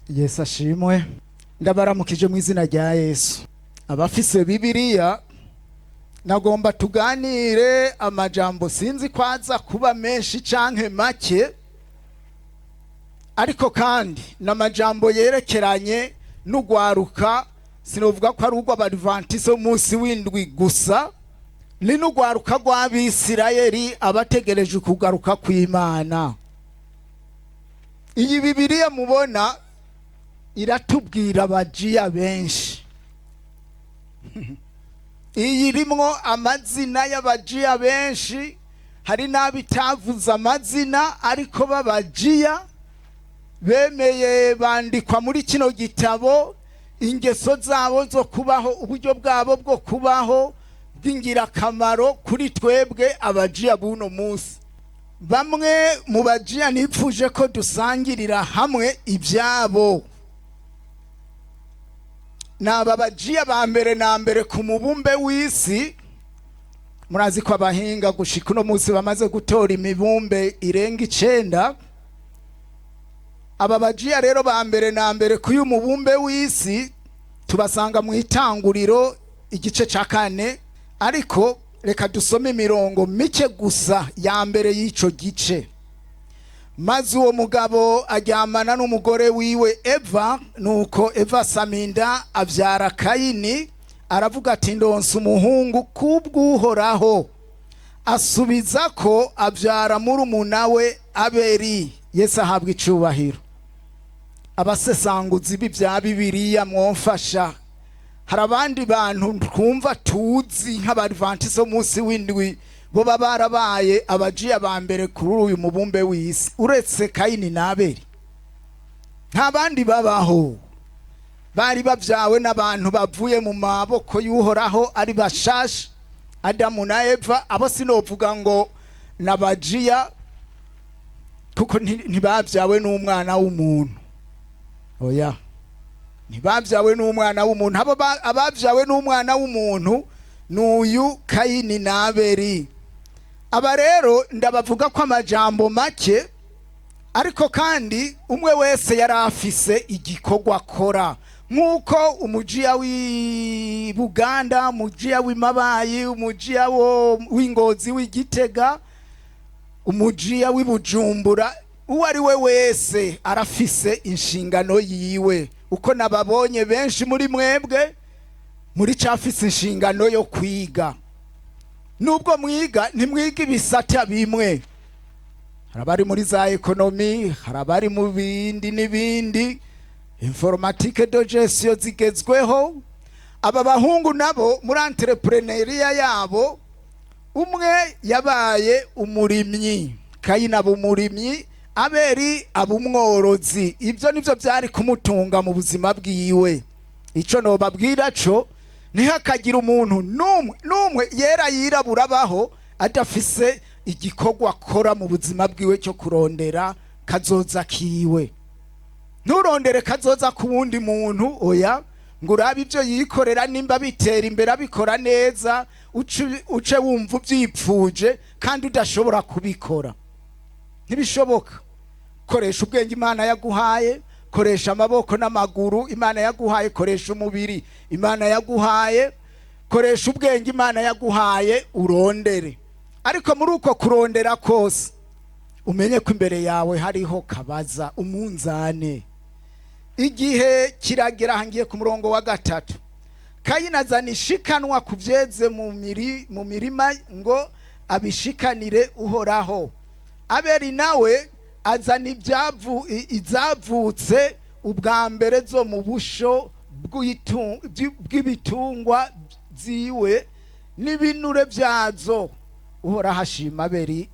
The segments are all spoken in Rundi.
Yesu ashimwe. Ndabaramukije mu izina rya Yesu. Abafise Bibiliya, nagomba tuganire amajambo, sinzi ko aza kuba menshi canke make, ariko kandi n'amajambo yerekeranye n'ugwaruka. Sinovuga ko ari urw'Abadivantisi b'umunsi w'indwi gusa, ni n'ugwaruka rw'Abisirayeli, abategereje ukugaruka kw'Imana. Iyi Bibiliya mubona iratubwira abajiya benshi. Iyi irimwo amazina y'abajiya benshi, hari n'abitavuze amazina ariko b'abajiya bemeye bandikwa muri kino gitabo. Ingeso zabo zo kubaho, uburyo bwabo bwo kubaho bw'ingirakamaro kuri twebwe abajiya b'uno munsi. Bamwe mu bajiya nipfuje ko dusangirira hamwe ibyabo ni aba bajiya ba mbere na mbere ku mubumbe w'isi. Murazi ko abahinga gushika uno munsi bamaze gutora imibumbe irenga 9. Aba bajiya rero ba mbere na mbere kuri uyu mubumbe w'isi tubasanga mu Itanguriro igice ca 4, ariko reka dusome imirongo mike gusa ya mbere y'ico gice. Maze uwo mugabo aryamana n'umugore wiwe Eva, nuko Eva asaminda, avyara Kayini. Aravuga ati: "Ndonse umuhungu kubw'Uhoraho." Asubiza ko avyara murumuna we Aberi. Yesu ahabwa icubahiro. Abasesanguzi b'ibya Bibiliya mwomfasha, hari abandi bantu twumva tuzi nk'Abadivantisi munsi w'indwi bo baba barabaye abajiya ba mbere kuri uyu mubumbe w'isi uretse Kayini n'Abeli? Nta bandi babaho bari babyawe n'abantu bavuye mu maboko y'Uhoraho ari bashasha, Adamu na Eva. Abo sinovuga ngo n'abajiya kuko ntibabyawe n'umwana w'umuntu. Oya, ntibabyawe n'umwana w'umuntu. Abo ababyawe n'umwana w'umuntu ni uyu Kayini na Abeli. Aba rero ndabavuga ko amajambo make, ariko kandi umwe wese yari afise igikorwa akora, nk'uko umujiya w'i Buganda, umujiya w'i Mabayi, umujiya w'Ingozi, w'Igitega, umujiya w'i Bujumbura, uwo ari we wese arafise inshingano yiwe. Uko nababonye, benshi muri mwebwe muri cafise inshingano yo kwiga. Nubwo mwiga, ntimwiga ibisata bimwe. Hari abari muri za économie, hari abari mu bindi n'ibindi, informatique de gestion zigezweho. Aba bahungu nabo muri entrepreneuriat yabo, umwe yabaye umurimyi, Kayini aba umurimyi, Aberi aba umworozi. Ibyo nivyo byari kumutunga mu buzima bwiwe. Ico nobabwira co, ntihakagira umuntu n'umwe n'umwe yera yirabura abaho adafise igikorwa akora mu buzima bwiwe cyo kurondera kazoza kiwe. Nturondere kazoza ku wundi muntu, oya, ngo urabe ibyo yikorera nimba bitera imbere, abikora neza, uce wumva ubyipfuje kandi udashobora kubikora. Ntibishoboka. Koresha ubwenge Imana yaguhaye, koresha amaboko n'amaguru Imana yaguhaye, koresha umubiri Imana yaguhaye, koresha ubwenge Imana yaguhaye, urondere. Ariko muri uko kurondera kose, umenye ko imbere yawe hariho kabaza, umunzane. Igihe kiragera, hangiye ku murongo wa 3: Kayini azana ishikanwa ku byeze mu mirima ngo abishikanire Uhoraho. Abeli nawe azana izavutse ubwa mbere zo mu busho bw'ibitungwa ziwe n'ibinure byazo. Uhoraho ashima Abeli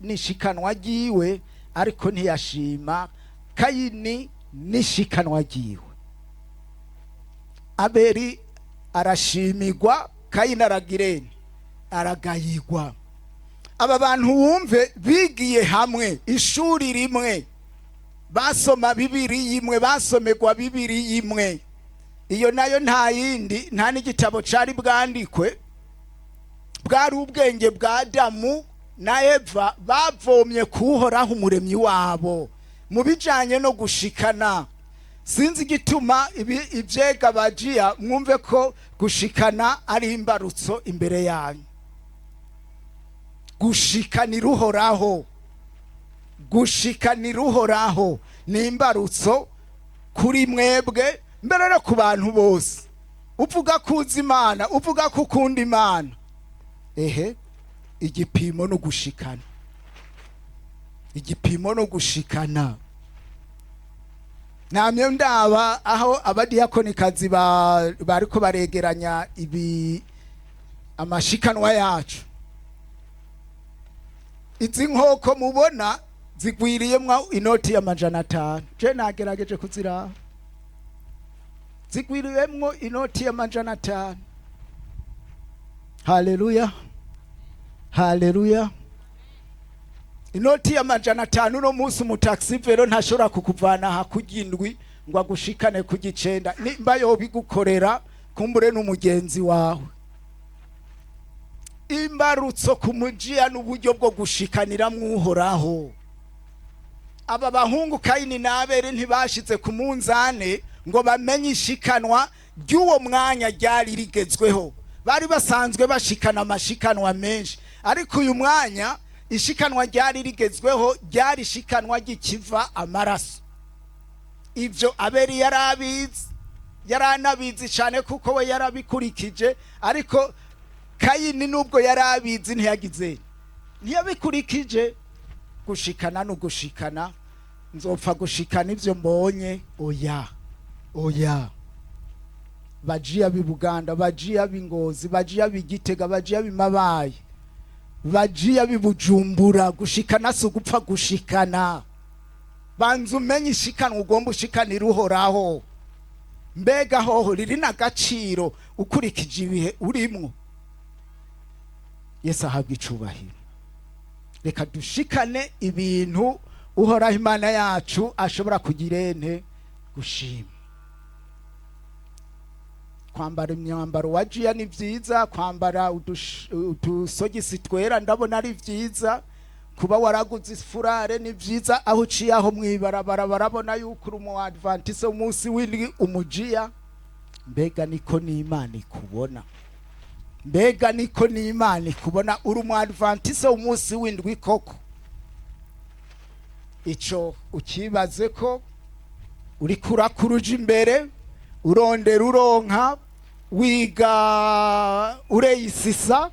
n'ishikanwa ryiwe, ariko ntiyashima Kayini n'ishikanwa ryiwe. Abeli arashimirwa, Kayini aragirene, aragayigwa. Aba bantu wumve bigiye hamwe ishuri rimwe, basoma Bibiri imwe, basomerwa Bibiri imwe. Iyo nayo nta yindi, nta n'igitabo cari bwandikwe. Bwari ubwenge bwa Adamu na Eva bavomye kuhoraho Umuremyi wabo mu bijanye no gushikana. Sinzi igituma ibi ivyega bajiya. Mwumve ko gushikana ari imbarutso imbere yanyu. Gushikanira Uhoraho, gushikanira Uhoraho ni imbarutso kuri mwebwe, mbere no ku bantu bose. Uvuga ko uzi Imana, uvuga ko ukunda Imana, ehe, igipimo no gushikana, igipimo no gushikana. Namye ndaba aho abadiyakonikazi bariko baregeranya ibi amashikanwa yacu. Izi nkoko mubona zigwiriyemwo inoti y'500. Je nagerageje kuziraba, zigwiriyemwo inoti y'500. Haleluya, haleluya! Inoti y'500, uno munsi umutaxi vélo ntashobora kukuvana aha kurya indwi ngo agushikane ku gicenda. Nimba yobigukorera, kumbure n'umugenzi wawe. Imbarutso ku mujiya n'uburyo bwo gushikanira mwuhoraho. Aba bahungu Kayini n'Abeli ntibashize ku munzane ngo bamenye ishikanwa ry'uwo mwanya ryari rigezweho. Bari basanzwe bashikana amashikanwa menshi, ariko uyu mwanya ishikanwa ryari rigezweho ryari ishikanwa ry'ikiva amaraso. Ibyo Abeli yari abizi, yari anabizi cyane kuko we yarabikurikije. Ariko Kayini, nubwo yari abizi, ntiyagize, ntiyabikurikije. Gushikana no gushikana, nzopfa gushikana ibyo mbonye? Oya, oya! Bajiya b'i Buganda, bajiya b'i Ngozi, bajiya b'i Gitega, bajiya b'i Mabayi, bajiya b'i Bujumbura, gushikana si ugupfa gushikana. Banza umenye ishikanwa ugomba ushikanira Uhoraho. Mbega hoho riri n'agaciro ukurikije ibihe urimwo? Yesu ahabwa icubahiro. Reka dushikane ibintu Uhoraho Imana yacu ashobora kugira ente? Gushima. Kwambara imyambaro wa jiya ni byiza, kwambara utusogisi twera ndabona ari byiza, kuba waraguze ifurare ni byiza. Aho uciye aho mwibarabara barabona yuko uri umu adventiste umunsi w'indwi, umujiya. Mbega niko n'Imana ikubona? Mbega niko n'Imana ikubona? Uri umu adventiste umunsi w'indwi koko? Ico ukibaze ko uriko urakura uja imbere, urondera, uronka, wiga, ureyisisa.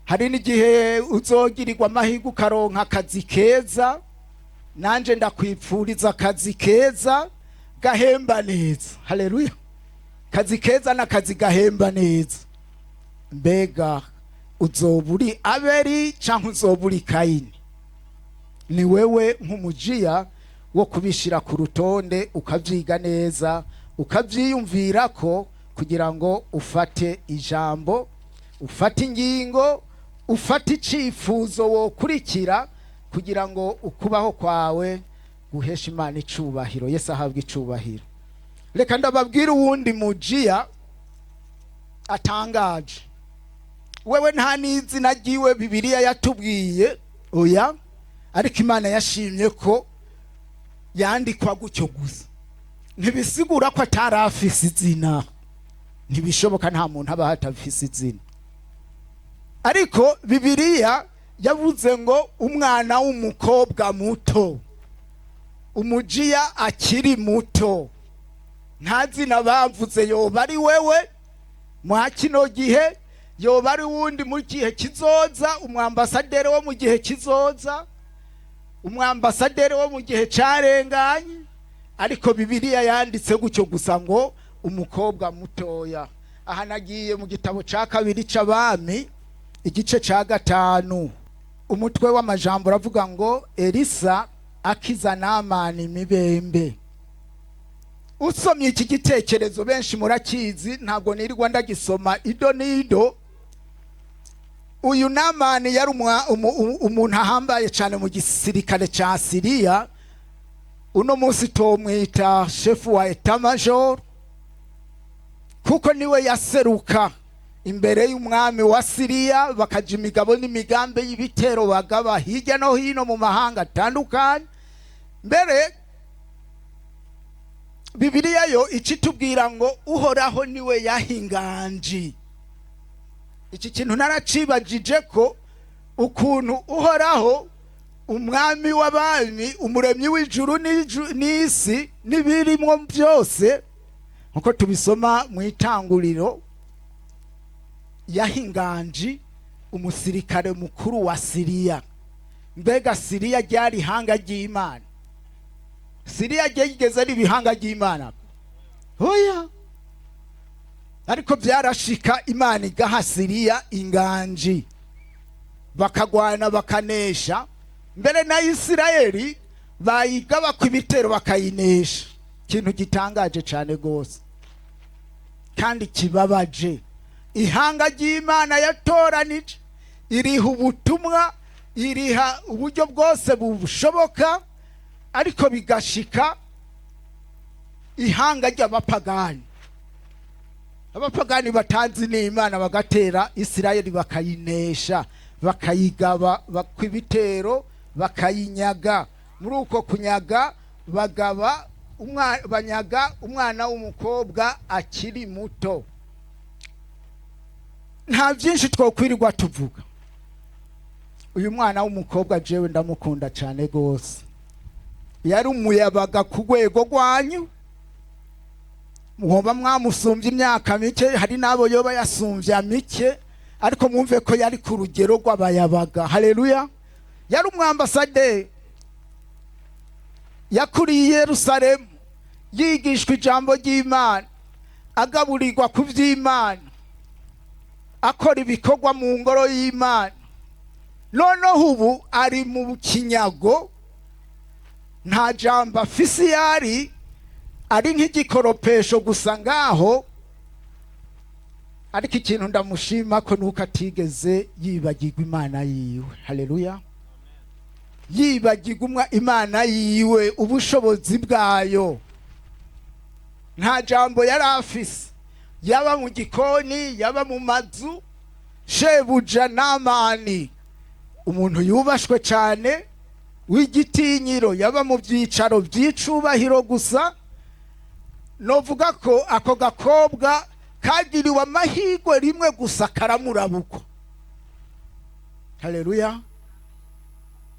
Hari n'igihe uzogirirwa amahirwe ukaronka akazi keza. Nanje ndakwipfuriza akazi keza gahemba neza. Haleluya! Kazi keza n'akazi gahemba neza. Mbega uzoba uri Abeli canke uzoba uri Kayini? Ni wewe nk'umujiya wo kubishira ku rutonde, ukavyiga neza, ukavyiyumvira ko kugira ngo ufate ijambo, ufate ingingo, ufate icifuzo wokurikira kugira ngo ukubaho kwawe guhesha Imana icubahiro. Yesu ahabwa icubahiro. Reka ndababwire uwundi mujiya atangaje. Wewe nta n'izina ryiwe Bibiliya yatubwiye, oya, ariko Imana yashimye ko yandikwa gutyo gusa. Ntibisigura ko atari afise izina, ntibishoboka, nta muntu aba atafise izina. Ariko Bibiliya yavuze ngo umwana w'umukobwa muto, umujiya akiri muto. Nta zina bavuze. Yoba ari wewe mwa kino gihe, yoba ari wundi mu gihe kizoza, umwambasaderi wo mu gihe kizoza, umwambasaderi wo mu gihe carenganye. Ariko Bibiliya yanditse gutyo gusa ngo umukobwa mutoya. Aha nagiye mu gitabo ca kabiri c'Abami, igice ca 5. Umutwe w'amajambo uravuga ngo Elisa akiza Namani imibembe. Usomye iki gitekerezo, benshi murakizi, ntabwo nirirwa ndagisoma ido n'ido. Uyu Namani yari umuntu ahambaye cyane mu gisirikare ca Siriya. Uno munsi tomwita shefu wa état-major, kuko niwe yaseruka imbere y'umwami wa Siriya, bakaja imigabo n'imigambi y'ibitero bagaba hirya no hino mu mahanga atandukanye. Mbere Bibiliya yo icitubwira ngo Uhoraho niwe yahinganji. Iki kintu naracibajije ko ukuntu Uhoraho, umwami w'abami, umuremyi w'ijuru n'isi n'ibirimwo byose, nkuko tubisoma mu Itanguriro, yahinganji umusirikare mukuru wa Siriya. Mbega Siriya ryari ihanga ry'Imana? Siriya ryigeze ari ibihanga ry'Imana? Oya. Ariko byarashika Imana igaha Siriya inganji, bakagwana, bakanesha. Mbere na Isirayeli bayigaba ku ibitero, bakayinesha. Ikintu gitangaje cyane rwose kandi kibabaje: ihanga ry'Imana yatoranije, iriha ubutumwa, iriha uburyo bwose bushoboka, ariko bigashika ihanga ry'abapagani, abapagani batazi n'Imana, bagatera Isirayeli, bakayinesha, bakayigaba ku ibitero, bakayinyaga. Muri uko kunyaga bagaba banyaga umwana w'umukobwa akiri muto. Nta byinshi twokwirirwa tuvuga. Uyu mwana w'umukobwa jewe ndamukunda cyane rwose. Yari umuyabaga ku rwego rwanyu, mwoba mwamusumbye imyaka mike, hari n'abo yoba yasumbya mike, ariko mwumve ko yari ku rugero rw'abayabaga. Haleluya! Yari umwambasaderi, yakuriye i Yerusalemu, yigishwa ijambo ry'Imana, agaburirwa ku by'Imana, akora ibikorwa mu ngoro y'Imana. Noneho ubu ari mu kinyago, nta jambo afise. Iyo ari ari nk'igikoropesho gusa ngaho. Ariko ikintu ndamushima ko nuko atigeze yibagirwa Imana yiwe. Haleluya! Yibagirwa Imana yiwe, ubushobozi bwayo. Nta jambo yari afise, yaba mu gikoni, yaba mu mazu. Shebuja Namani, umuntu yubashwe cyane w'igitinyiro, yaba mu byicaro by'icubahiro gusa. Novuga ko ako gakobwa kagiriwe amahirwe rimwe gusa, karamurabukwa. Haleluya!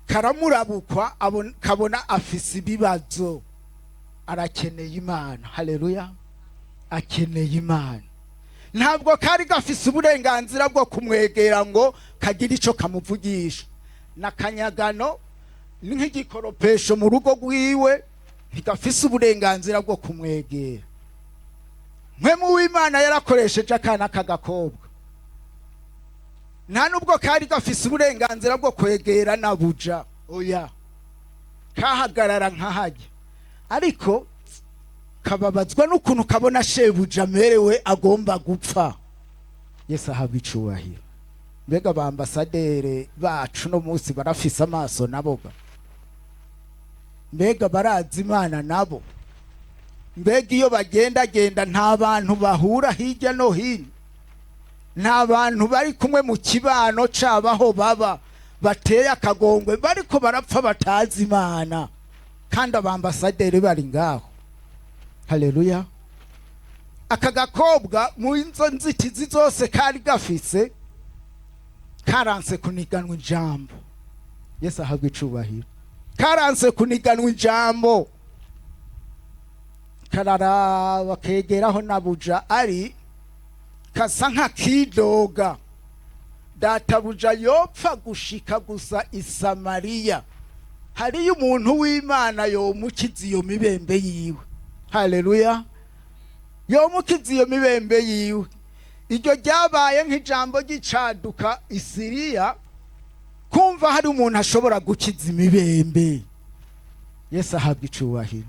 Karamurabukwa, kabona afise ibibazo, arakeneye Imana. Haleluya! Akeneye Imana. Ntabwo kari gafise uburenganzira bwo kumwegera ngo kagire ico kamuvugisha. N'akanyagano, ni nk'igikoropesho mu rugo rwiwe, ntigafise uburenganzira bwo kumwegera. Mpwemu w'Imana yarakoresheje akana k'agakobwa. Nta nubwo kari gafise uburenganzira bwo kwegera na buja, oya, kahagarara nkahajya, ariko kababazwa n'ukuntu kabona shebuja amerewe, agomba gupfa. Yesu ahabwa icubahiro. Mbega ba ambasaderi bacu no munsi barafise amaso nabo ga? Mbega barazi Imana nabo? Mbega iyo bagendagenda nta bantu bahura hirya no hino, nta bantu bari kumwe mu kibano cabaho baba bateye akagongwe, bariko barapfa batazi Imana, kandi abambasaderi bari ngaho? Haleluya! Aka gakobwa, mu izo nzitizi zose kari gafise, karanse kuniganwa ijambo. Yesu ahabwa icubahiro. Karanse kuniganwa ijambo, kararaba, kegeraho nabuja ari, kasa nk'akidoga: "Databuja yopfa gushika gusa i Samariya, hariyo umuntu w'Imana yomukiza iyo mibembe yiwe." Haleluya! Yomukiza iyo mibembe yiwe. Iryo ryabaye nk'ijambo ry'icaduka i Siriya, kumva hari umuntu ashobora gukiza imibembe. Yesu ahabwa icubahiro.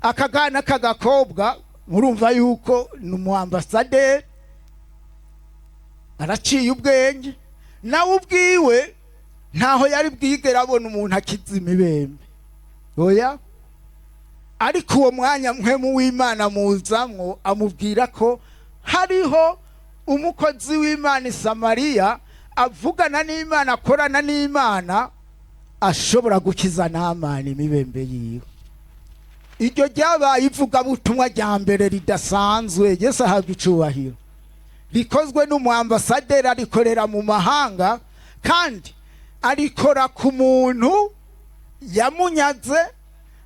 Akagana k'agakobwa, murumva yuko ni umuambasaderi, araciye ubwenge. Nawe ubwiwe ntaho yari bwigera abona umuntu akiza imibembe, oya. Ariko uwo mwanya Mpwemu w'Imana muzamwo, amubwira ko hariho umukozi w'Imana i Samariya avugana n'Imana, akorana n'Imana, ashobora gukiza Namani imibembe yiwe. Iryo ryabaye ivugabutumwa rya mbere ridasanzwe. Yesu ahabwa icubahiro. Rikozwe n'umwambasaderi, arikorera mu mahanga kandi arikora ku muntu yamunyaze,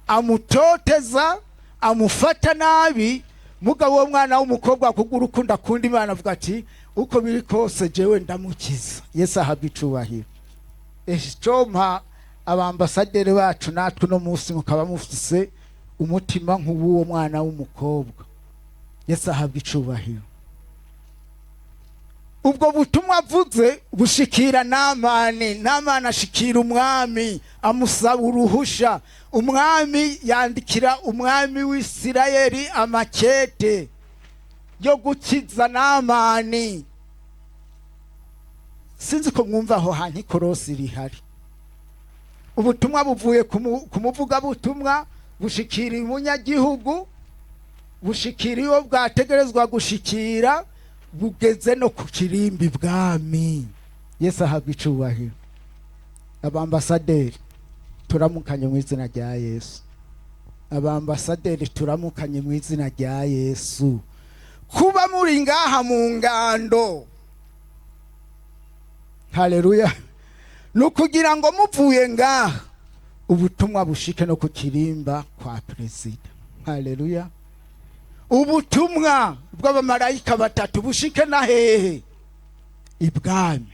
amutoteza, amufata nabi. Mugabo uwo mwana w'umukobwa, kubw'urukundo akunda Imana, avuga ati: "Uko biri kose jewe ndamukiza." Yesu ahabwa icubahiro. Icompa abambasaderi bacu natwe uno munsi mukaba mufise umutima nk'uw'uwo mwana w'umukobwa. Yesu ahabwa icubahiro. Ubwo butumwa avuze bushikira Namani. Namani ashikira umwami, amusaba uruhusha. Umwami yandikira umwami w'Isirayeli amakete yo gukiza Namani. Sinzi ko mwumva aho hantu ikorosi rihari. Ubutumwa buvuye ku muvugabutumwa, bushikira umunyagihugu, bushikira iyo bwategerezwa gushikira, bugeze no ku kirimbi bwami. Yesu ahabwa icubahiro. Abambasaderi turamukanye mu izina rya Yesu. Abambasaderi turamukanye mu izina rya Yesu. Kuba muri ngaha mu ngando, haleluya, ni ukugira ngo muvuye ngaha ubutumwa bushike no ku kirimba kwa perezida. Haleluya. Ubutumwa bw'abamarayika batatu bushike na hehe? Ibwami.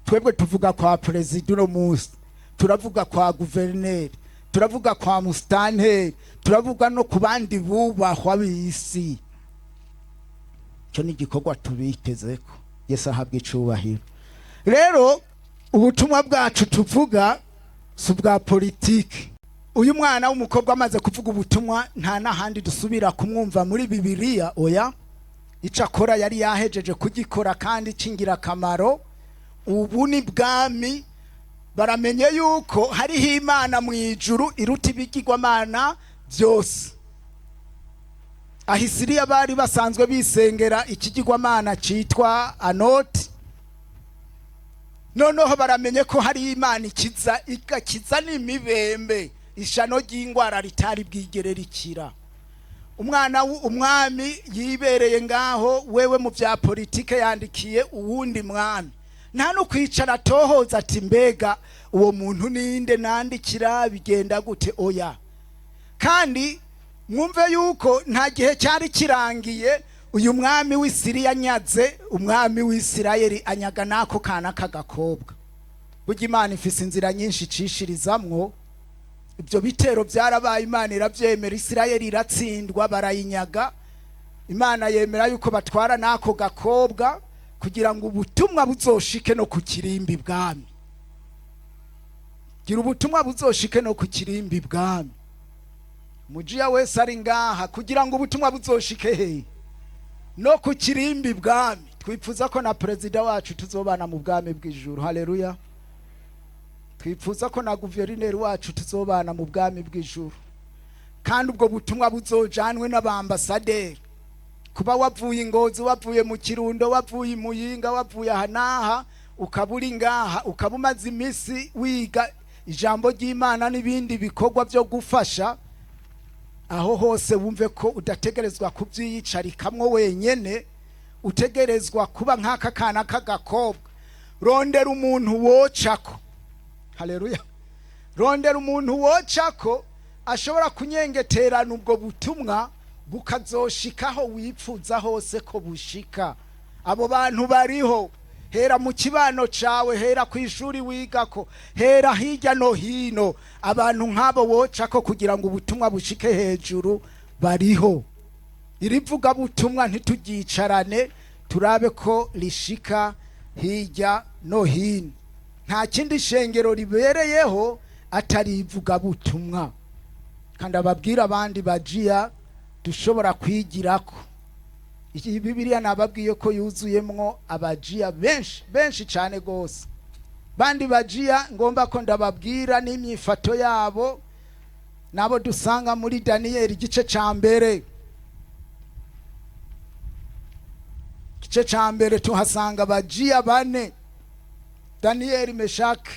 Twebwe tuvuga kwa perezida uno munsi, turavuga kwa guverineri, turavuga kwa musitanteri, turavuga no ku bandi bubahwa b'isi. Icyo ni igikorwa tubitezeko. Yesu ahabwa icubahiro. Rero ubutumwa bwacu tuvuga si ubwa politiki. Uyu mwana w'umukobwa amaze kuvuga ubutumwa, nta n'ahandi dusubira kumwumva muri Bibiliya. Oya, icyo akora yari yahejeje kugikora kandi cy'ingirakamaro. Ubu ni bwami. Baramenye yuko hariho Imana mu ijuru iruta ibigirwamana byose. Aho Isiriya bari basanzwe bisengera ikigirwamana cyitwa Anoti, noneho baramenye ko hari Imana ikiza, igakiza n'imibembe, ishano ry'ingwara ritari bwigere rikira. Umwana umwami yibereye ngaho wewe mu bya politike, yandikiye uwundi mwami. Nta no kwicara atohoza ati: "Mbega uwo muntu ninde nandikira? Bigenda gute?" Oya. Kandi mwumve yuko nta gihe cyari kirangiye uyu mwami w'Isiriya anyaze umwami w'Isirayeli, anyaga n'ako kana k'agakobwa. Burya Imana ifise inzira nyinshi icishirizamwo. Ibyo bitero byarabaye, Imana irabyemera, Isirayeli iratsindwa, barayinyaga. Imana yemera yuko batwara n'ako gakobwa kugira ngo ubutumwa buzoshike no ku kirimbi bwami. Gira ubutumwa buzoshike no ku kirimbi bwami. Mujiya wese ari ngaha kugira ngo ubutumwa buzoshike hehe? No ku kirimbi bwami. Twifuza ko na perezida wacu tuzobana mu bwami bw'ijuru. Haleluya. Twifuza ko na guverineri wacu tuzobana mu bwami bw'ijuru, kandi ubwo butumwa buzojanwe n'abambasaderi. Kuba wavuye Ingozi, wavuye mu Kirundo, wavuye i Muyinga, wavuye aha n'aha, ukaba uri ngaha, ukaba umaze iminsi wiga ijambo ry'Imana n'ibindi bikorwa byo gufasha aho hose, wumve ko udategerezwa kubyiyicarikamwo wenyene. Utegerezwa kuba nk'aka kana k'agakobwa. Rondera umuntu wocako. Haleluya. Rondera umuntu wocako ashobora kunyengeterana ubwo butumwa bukazoshikaho wipfuza hose ko bushika. Abo bantu bariho. Hera mu kibano cawe, hera ku ishuri wigako, hera hirya no hino. Abantu nk'abo wocako kugira ngo ubutumwa bushike hejuru bariho. Iri vugabutumwa ntitubyicarane, turabe ko rishika hirya no hino. Nta kindi shengero ribereyeho atari ivugabutumwa. Kandi ababwira abandi bajiya dushobora kwigirako, iyi Bibiliya nababwiye ko yuzuyemwo abajiya benshi benshi cyane rwose. Bandi bajiya ngomba ko ndababwira n'imyifato yabo nabo dusanga muri Daniyeli igice cya mbere. Igice cya mbere tuhasanga abajiya bane: Daniyeli, Meshaki,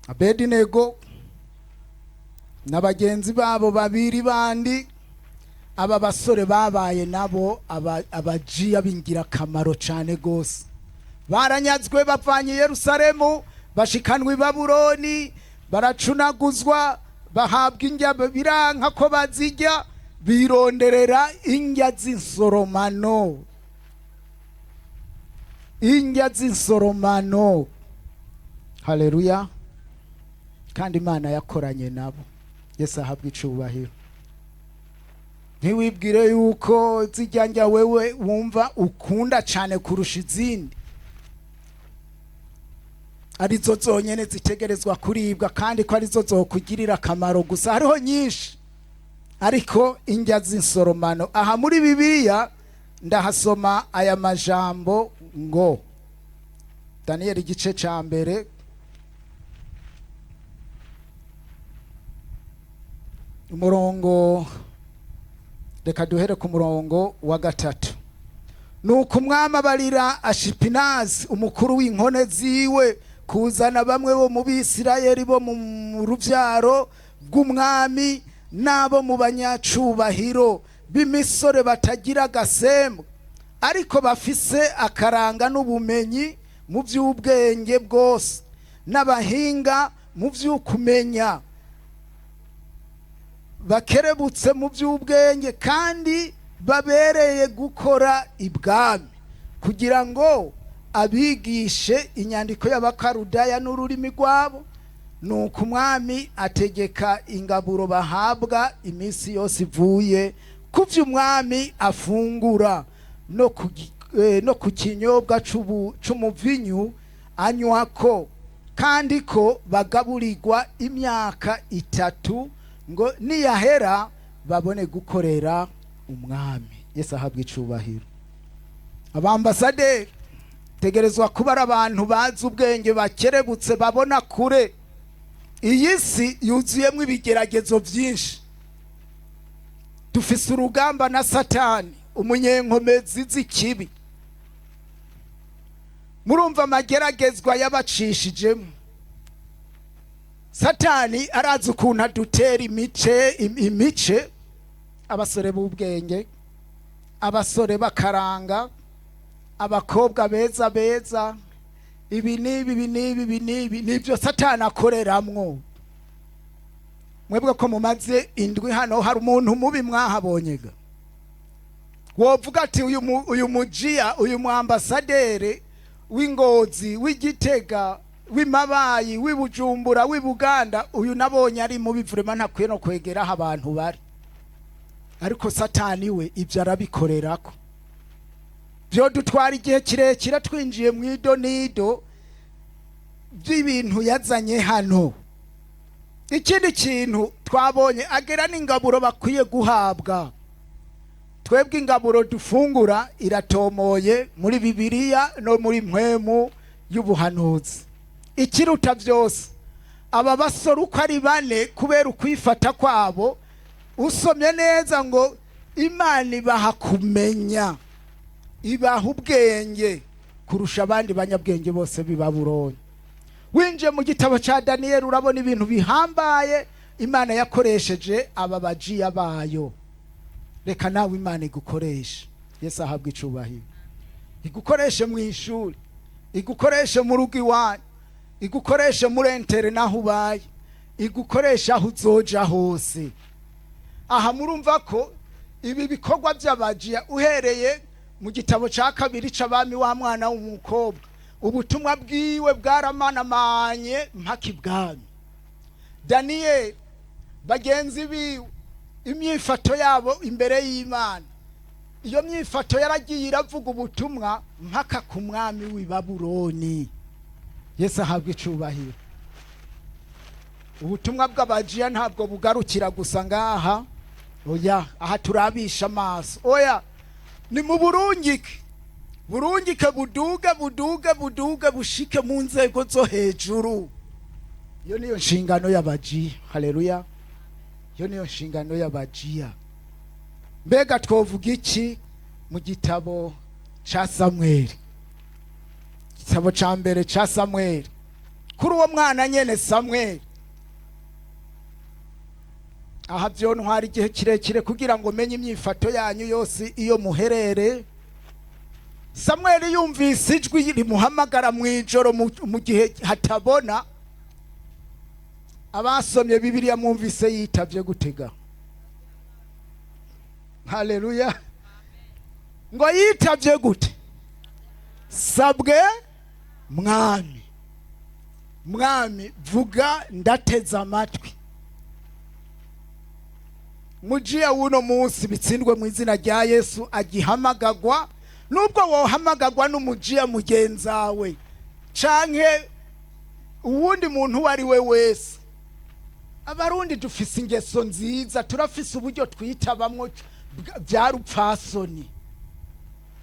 Abedinego. Na bagenzi babo babiri bandi. Aba basore babaye nabo abajiya b'ingirakamaro cyane rwose. Baranyazwe bavanye i Yerusalemu, bashikanwa i Babuloni, baracunaguzwa, bahabwa indya biranka ko bazijya, bironderera indya z'insoromano, indya z'insoromano. Haleluya! Kandi Imana yakoranye nabo. Yesu ahabwa icubahiro. Ntiwibwire yuko zijya njya wewe wumva ukunda cyane kurusha izindi arizo zonyene zitegerezwa kuribwa, kandi ko arizo zokugirira akamaro gusa. Hariho nyinshi, ariko indya z'insoromano, aha muri Bibiliya ndahasoma aya majambo ngo Daniyeli igice ca mbere, umurongo, reka duhere ku murongo wa 3. Nuko umwami abarira Ashipinazi, umukuru w'inkone ziwe, kuzana bamwe bo mu Bisirayeli bo mu rubyaro rw'umwami n'abo mu banyacubahiro b'imisore batagira agasembwa, ariko bafise akaranga n'ubumenyi mu by'ubwenge bwose, n'abahinga mu by'ukumenya, bakerebutse mu by'ubwenge kandi babereye gukora ibwami, kugira ngo abigishe inyandiko y'Abakarudaya n'ururimi rwabo. Nuko umwami ategeka ingaburo bahabwa iminsi yose ivuye ku vy'umwami afungura no ku kinyobwa c'umuvinyu anywako, kandi ko bagaburirwa imyaka 3, ngo niyahera babone gukorera umwami. Yesu ahabwa icubahiro. Abambasaderi tegerezwa kuba ari abantu bazi ubwenge, bakerebutse, babona kure. Iyi si yuzuyemo ibigeragezo byinshi. Dufise urugamba na Satani, umunyenkomezi z'ikibi. Murumva amageragezwa yabacishijemo. Satani arazi ukuntu adutera imice. Abasore b'ubwenge, abasore bakaranga, abakobwa beza beza, ibi n'ibi, ibi n'ibi, ibi n'ibi, nibyo Satani akoreramwo. Mwebwe ko mumaze indwi hano, hari umuntu mubi mwahabonyega wovuga ati uyu mujiya, uyu mwambasaderi w'Ingozi, w'Igitega, w'Imabayi, w'Ibujumbura, w'Ibuganda, uyu nabonye ari mubi vraiment, ntakwiye no kwegera aho abantu bari? Ariko Satani we ibyo arabikorerako. Byo dutwara igihe kirekire twinjiye mu ido n'ido by'ibintu yazanye hano. Ikindi kintu twabonye, agera n'ingaburo bakwiye guhabwa. Twebwe ingaburo dufungura iratomoye muri Bibiliya no muri mpwemu y'ubuhanuzi. Ikiruta byose, aba basore uko ari bane, kubera ukwifata kwabo, usomye neza ngo Imana ibaha kumenya, ibaha ubwenge kurusha abandi banyabwenge bose b'i Babuloni. Winjiye mu gitabo cya Daniyeli, urabona ibintu bihambaye Imana yakoresheje aba bajiya bayo. Reka nawe Imana igukoreshe. Yesu ahabwa icubahiro. Igukoreshe mu ishuri, igukoreshe mu rugo iwanyu, igukoreshe muri entere naho ubaye, igukoreshe aho uzoja hose. Aha murumva ko ibi bikorwa by'abajiya, uhereye mu gitabo cya kabiri c'Abami, wa mwana w'umukobwa, ubutumwa bwiwe bwaramanamanye mpaka ibwami. Daniyeli, bagenzi biwe, imyifato yabo imbere y'Imana, iyo myifato yaragiye iravuga ubutumwa mpaka ku mwami w'i Babuloni. Yesu ahabwa icubahiro. Ubutumwa bw'abajiya ntabwo bugarukira gusa ngaha, oya, aha turabisha amaso, oya. Ni mu burungike, burungike, buduge, buduge, buduge, bushike mu nzego zo hejuru. Iyo niyo nshingano y'abajiya. Haleluya! Iyo niyo nshingano y'abajiya. Mbega twovuga iki mu gitabo ca Samweli, igitabo ca mbere ca Samweli, kuri uwo mwana nyene Samweli? Aha vyontwara igihe kirekire kugira ngo menye imyifato yanyu yose iyo muherere. Samweli yumvise ijwi rimuhamagara mu ijoro mu gihe hatabona. Abasomye Bibiliya mwumvise yitavye gutega? Haleluya! Ngo yitavye gute? "Sabwe Mwami." "Mwami, vuga, ndateze amatwi." Mujiya w'uno munsi, bitsindwe mu izina rya Yesu, agihamagagwa, nubwo wohamagagwa n'umujiya mugenzawe canke uwundi muntu uwo ari we wese. Abarundi dufise ingeso nziza, turafise uburyo twitabamwo bya rupfasoni,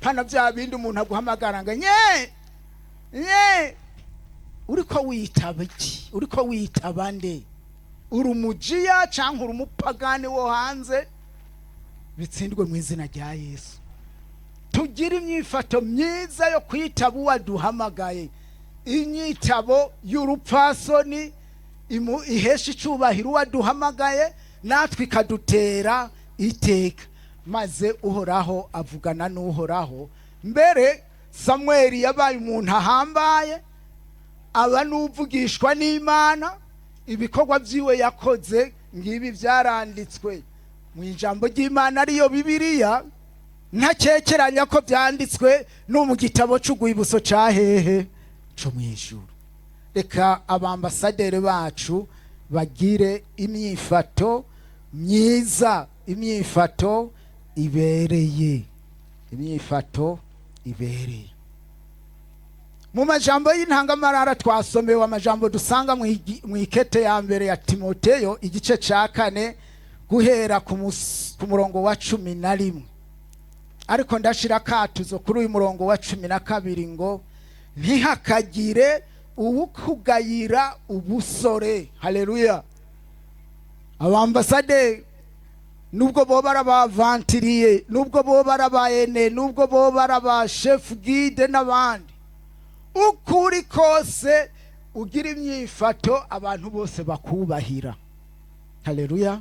pana bya bindi umuntu aguhamagara ngo nye nye. Uriko witaba iki? Uriko witaba nde? Uri umujiya canke uri umupagani wo hanze? Bitsindwe mu izina rya Yesu. Tugire imyifato myiza yo kwitaba uwaduhamagaye, inyitabo y'urupfasoni ihesha icubahiro uwaduhamagaye, natwe ikadutera iteka. Maze Uhoraho avugana n'Uhoraho. Mbere Samweli yabaye umuntu ahambaye, aba n'uvugishwa n'Imana. Ibikorwa byiwe yakoze ngibi byaranditswe mu ijambo ry'Imana, ariyo Bibiliya. Ntakekeranya ko byanditswe no mu gitabo c'urwibutso ca hehe? Co mu ijuru. Reka abambasaderi bacu bagire imyifato myiza, imyifato ibereye, imyifato ibereye. Mu majambo y'intangamarara twasomewe amajambo dusanga mu ikete ya mbere ya Timoteyo, igice ca 4, guhera ku murongo wa 11, ariko ndashira akatuzo kuri uyu murongo wa 12 ngo: "Ntihakagire uwukugayira ubusore." Haleluya! Abambasaderi, nubwo boba ari abavantiriye, nubwo boba ari abaene, nubwo boba ari aba chef guide n'abandi, ukuri kose ugira imyifato abantu bose bakubahira. Haleluya!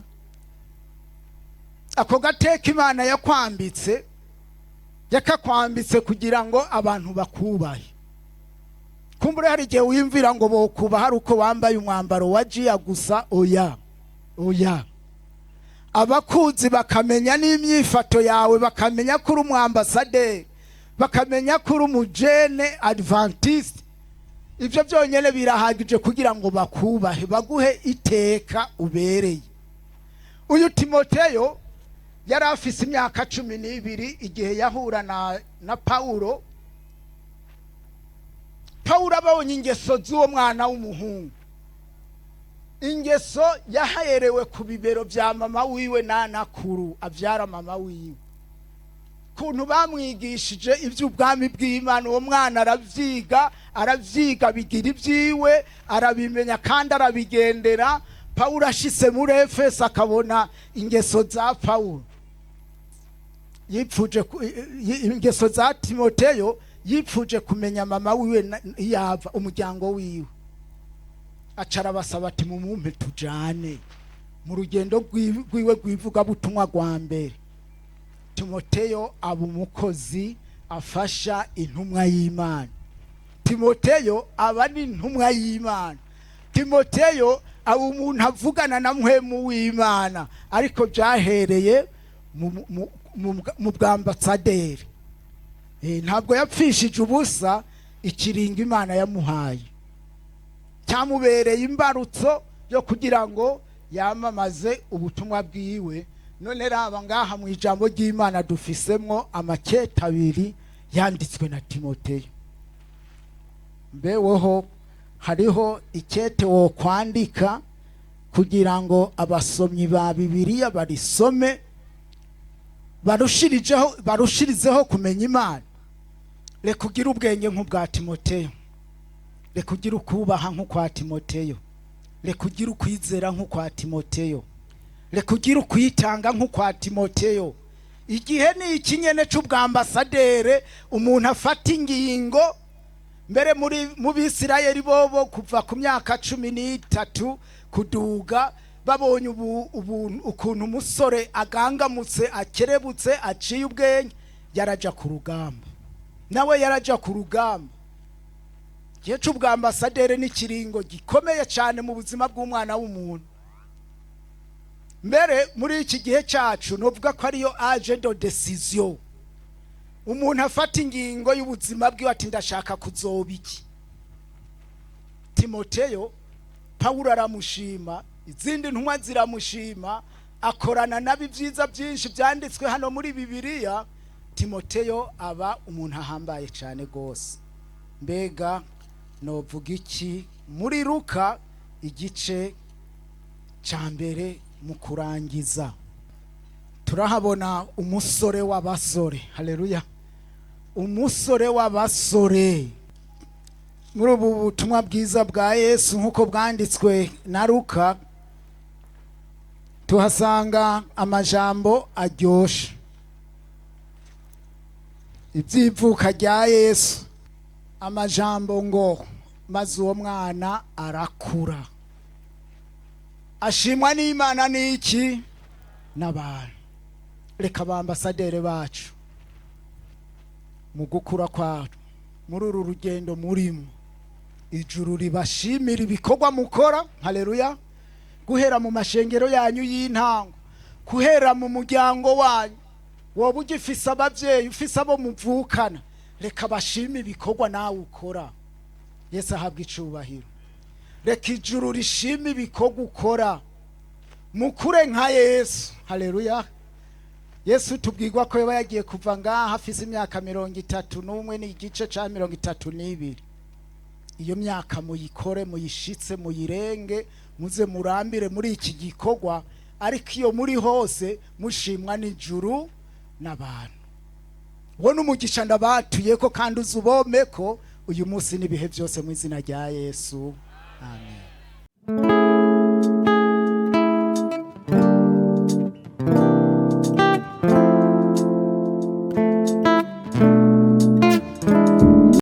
Ako gateka Imana yakwambitse, yakakwambitse kugira ngo abantu bakubahe. Kumbure hari igihe wiyumvira ngo bokuba hari uko wambaye umwambaro wa jiya gusa. Oya, oya! Abakuzi bakamenya n'imyifato yawe, bakamenya ko uri umwambasaderi, bakamenya ko uri umujene adventiste, ibyo byonyine birahagije kugira ngo bakubahe, baguhe iteka ubereye. Uyu Timoteyo yari afise imyaka 12 igihe yahura na Pawulo. Pawulo abonye ingeso z'uwo mwana w'umuhungu, ingeso yaherewe ku bibero bya mama wiwe n'anakuru abyara mama wiwe, kuntu bamwigishije iby'ubwami bw'Imana, uwo mwana arabyiga, arabyiga, bigira ibyiwe, arabimenya kandi arabigendera. Pawulo ashitse muri Efeso akabona ingeso za Pawulo, yipfuje ingeso za Timoteyo, yipfuje kumenya mama wiwe yava, umuryango wiwe. Aca arabasaba ati: "Mumumpe tujane mu rugendo rwiwe rw'ivugabutumwa rwa mbere." Timoteyo aba umukozi afasha intumwa y'Imana. Timoteyo aba ni intumwa y'Imana. Timoteyo aba umuntu avugana na Mpwemu w'Imana, ariko byahereye mu bwambasaderi. Ntabwo yapfishije ubusa ikiringo Imana yamuhaye, cyamubereye imbarutso yo kugira ngo yamamaze ubutumwa bwiwe. None raba ngaha mu ijambo ry'Imana dufisemwo amakete abiri yanditswe na Timoteyo. Mbeweho hariho ikete wokwandika kugira ngo abasomyi ba Bibiliya barisome, barushirizeho kumenya Imana? Reka ugire ubwenge nk'ubwa Timoteyo, reka ugire ukubaha nk'ukwa Timoteyo, reka ugire ukwizera nk'ukwa Timoteyo, reka ugire ukwitanga nk'ukwa Timoteyo. Igihe ni ikinyene c'ubwambasadere, umuntu afata ingingo. Mbere muri mu Bisirayeli bobo kuva ku myaka 13 kuduga. Babonye ubu ukuntu umusore agangamutse, akerebutse, aciye ubwenge, yaraja ku rugamba, nawe yaraja ku rugamba. Igihe c'ubwambasaderi n'ikiringo gikomeye cyane mu buzima bw'umwana w'umuntu. Mbere muri iki gihe cyacu novuga ko ariyo âge de décision, umuntu afata ingingo y'ubuzima bwiwe, ati: "Ndashaka kuzoba iki?" Timoteyo, Pawulo aramushima, izindi ntumwa ziramushima, akorana nabo ibyiza byinshi byanditswe hano muri Bibiliya. Timoteyo aba umuntu ahambaye cyane rwose. Mbega novuga iki muri Luka igice cya mbere? Mu kurangiza, turahabona umusore w'abasore. Haleluya! Umusore w'abasore. Muri ubu butumwa bwiza bwa Yesu nk'uko bwanditswe na Luka, tuhasanga amajambo aryoshe, iby'ivuka rya Yesu. Amajambo ngo: "Maze uwo mwana arakura, ashimwa n'Imana n'iki? N'abantu." Reka abambasaderi bacu, mu gukura kwacu muri uru rugendo murimo, ijuru ribashimira ibikorwa mukora. Haleluya! Guhera mu mashengero yanyu y'intango, guhera mu muryango wanyu, woba ugifise ababyeyi, ufise abo muvukana, reka bashime ibikorwa nawe ukora. Yesu ahabwa icubahiro. Reka ijuru rishime ibikorwa ukora, mukure nka Yesu. Haleluya! Yesu tubwirwa ko yaba yagiye kuva ngaha afise imyaka 31 n'igice ca 32. Iyo myaka muyikore, muyishitse, muyirenge, muze murambire muri iki gikorwa, ariko iyo muri hose mushimwa n'ijuru n'abantu. Uwo n'umugisha ndabatuye ko, kandi uzi ubome ko uyu munsi n'ibihe byose, mu izina rya Yesu, amen.